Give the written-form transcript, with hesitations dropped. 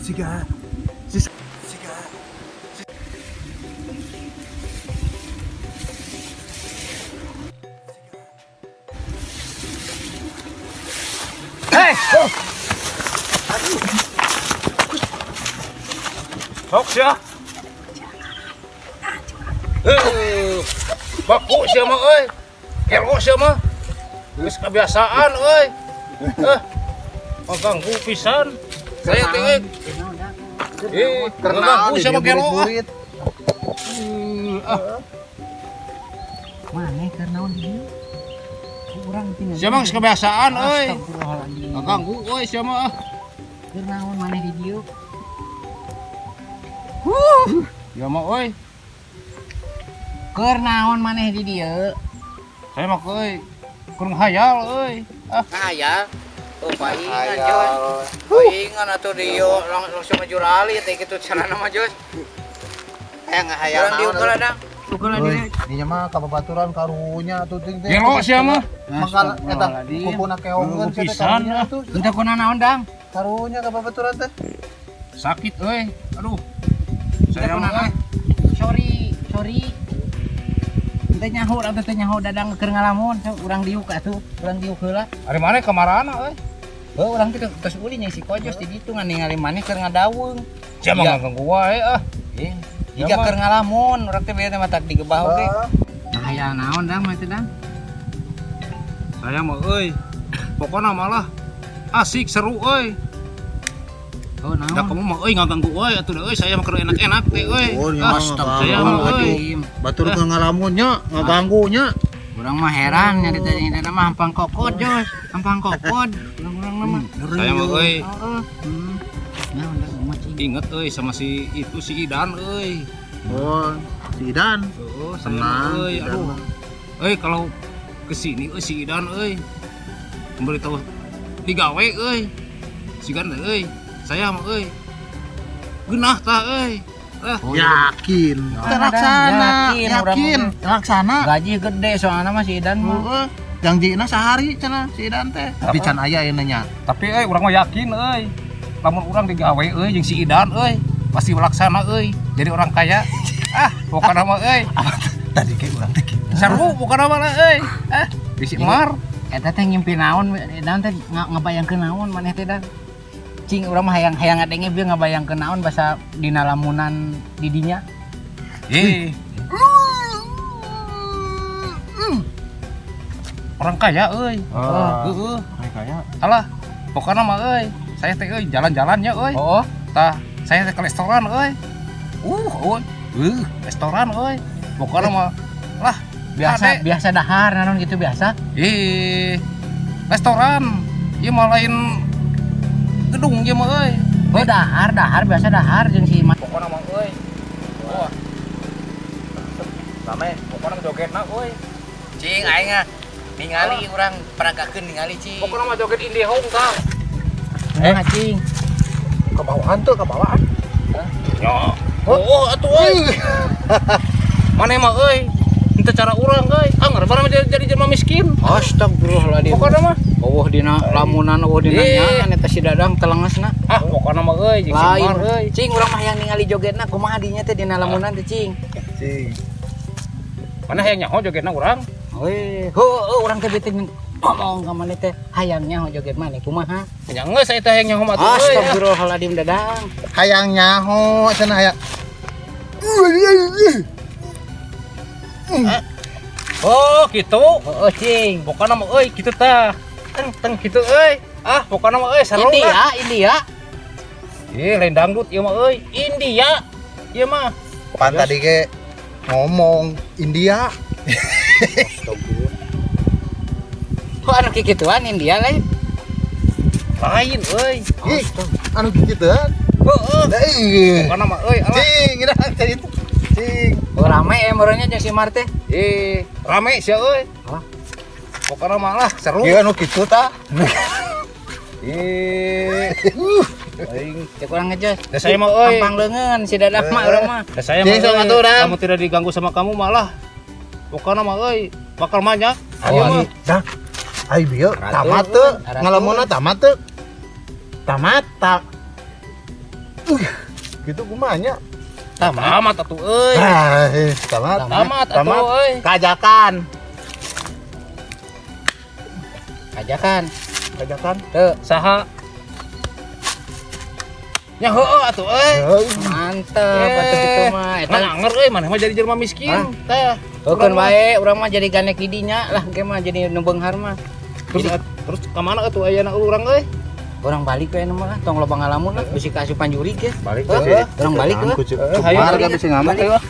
Siga. Si siga. Hei! Sok sia. Eh, baku sia mah euy. Gelo sia mah. Geus kebiasaan euy. Eh, ngaganggu pisan. Saya teh euy. Eh, ngaganggu sia mah gelo ah. Murid. Ah, Maneh keur naon di dieu? Urang tinggal. sia mah geus kebiasaan euy. Astagfirullahaladzim. Ngaganggu euy sia mah ah. Keur naon maneh di dieu? Ya mah euy. Keur naon maneh di dieu? Saya mah euy. Keur hayal euy. Ah, Ngahayal. Oh, paingan, Jos. Paingan atuh di dieu langsung maju rali teh kitu carana mah, Jos. Hayang ngahayal. Urang diuk heula dang. Euy, dinya mah kababaturan karunya atuh ting teh. Gelo sia mah. Mangkal eta kukuna keongeun sia teh Pisan, karunya ah. atuh. Henteu kuna naon dang? Karunya kababaturan teh. Sakit euy. Aduh. Saya Saya mah euy. Sorry, sorry. Teu nyaho atuh teu nyaho Dadang keur ngalamun, sok urang diuk atuh, urang diuk heula. Ari maneh kamarana euy? Heuh, urang teh tos ulin nya si Kojos di ditu ngan ningali maneh keur ngadaweung. Sia mah Iya. ngaganggu wae ah. Eh, Ya, jika mah. keur ngalamun, urang teh beuh teh matak digebah oge. Ah. Nah, hayal naon dang mah teh dang? Saya mah euy. Pokoknya malah asik seru euy. Oh, naon? Da kamu mah euy ngaganggu euy atuh da euy saya mah keur enak-enak teh euy. Oh, ini Ah, mah saya mah euy. Batur keur ngalamunnya, ngaganggunya. Urang mah heran nyarita nyarita mah hampang kokod, Jos. Hampang kokod. Urang-urang mah. Saya mah euy Heeh. Naon dang mah cing. inget euy sama si itu si Idan euy. Oh, si Idan. Oh, saya mah Tenang, euy Idan aduh. mah. Euy kalau kesini euy si Idan euy memberitahu digawe euy. Sigan teh euy. Saya mah euy. Geunah tah euy. Ah, Yakin. Terlaksana, Yakin, urang yakin, mah. terlaksana. Gaji gede soalnya mah si Idan mah. Heeh. Jangjina sehari cenah si Idan teh. Tapi can aya ieu nya. Tapi euy urang mah yakin euy. Lamun urang digawe euy jeung si Idan euy, pasti melaksana euy. Jadi orang kaya. Ah, pokokna mah euy. Tadi kayak urang teh kitu. Seru pokokna mah lah euy. Ah, bisi mar. Eta teh ngimpi naon, naon teh ngabayangkeun naon maneh teh dang. Cing urang mah hayang hayang ngadenge bieu ngabayangkeun naon basa dina lamunan di dinya. Ih. Orang kaya euy. Oh. Heeh. Orang kaya. Alah, pokokna mah euy. Saya teh euy jalan-jalannya euy. Oh, Tah, saya teh ke restoran euy. Euy. Restoran euy. Pokokna mah lah biasa Ade. biasa dahar naon gitu biasa. Ih, restoran. Ieu mah lain gedung ieu mah euy. Oh, dahar dahar biasa dahar jeung si Ma. Pokokna mah euy. Wah. Rame, pokokna mah jogetna euy. Cing aing ah ningali urang peragakeun ningali cing. Pokokna mah joget IndiHome tah. Eh, cing. Kebawahan tuh, kebawahan. Ya. Oh, atuh euy. Maneh mah euy. Henteu cara urang euy. Angger barang jadi jelema miskin. Astagfirullahaladzim. Pokokna mah. Eueuh dina lamunan eueuh dina Ih. nyangan eta si Dadang telengesna. Ah, pokokna mah euy jeung si Lain Mar euy. Cing urang mah hayang ningali jogetna kumaha dinya teh dina lamunan teh cing. Cing. Mana hayang nyaho jogetna urang? Weh, heueuh urang teh beuteung ngomong ka maneh teh hayang nyaho joget maneh kumaha? Nya geus saya teh hayang nyaho mah atuh euy. Astagfirullahaladzim Dadang. Hayang nyaho cenah hayang. Oh, gitu. Heueuh cing. Pokokna mah euy kitu tah. Teng teng kitu euy. Ah, pokokna mah euy seru India, lah. India. Ih, lain dangdut ieu mah euy. India. Ieu mah. Pan tadi ge ngomong India. Kok anu kikituan India lain? Lain euy. Ih, anu kikituan. Heeh. Ih. Pokokna mah euy alah. Cing, udah jadi itu. Cing. Oh rame meureunnya jeung si Mar teh. Ih, rame sia euy. Hah? Pokokna mah lah seru. Ieu anu kitu tah. Ih. Aing Cek urang ngejos. Da saya mah euy. Pampang leungeun si Dadang mah urang mah. Da saya mah Cing, sok euy. atuh, Dang. Kamu tidak diganggu sama kamu malah. Pokokna mah euy bakal banyak. Ayo Oh, mah. dah. Ai bieu Ratu, tamat teu, ratu. ngalamunna tamat teu. Tamat tak. Gitu kumaha nya? Tamat. Tamat atuh euy. Ah, tamat. Tamat Tamat. atuh euy. Kajakan. Ajakan. Kajakan. Teu. Saha? Nya heueuh atuh euy. Mantep atuh kitu mah eta. Ngan anger euy, maneh mah jadi jelema miskin. Tah. Heukeun wae urang mah jadi gandek di dinya lah ge mah jadi nu beunghar mah. Terus terus ka mana atuh ayeuna urang euy? Urang balik we mah lah, tong loba ngalamun lah, bisi kaasupan jurig ge. Balik Heuh, urang balik we. we. Hayu, Warga bisa ngamak. Balik lah.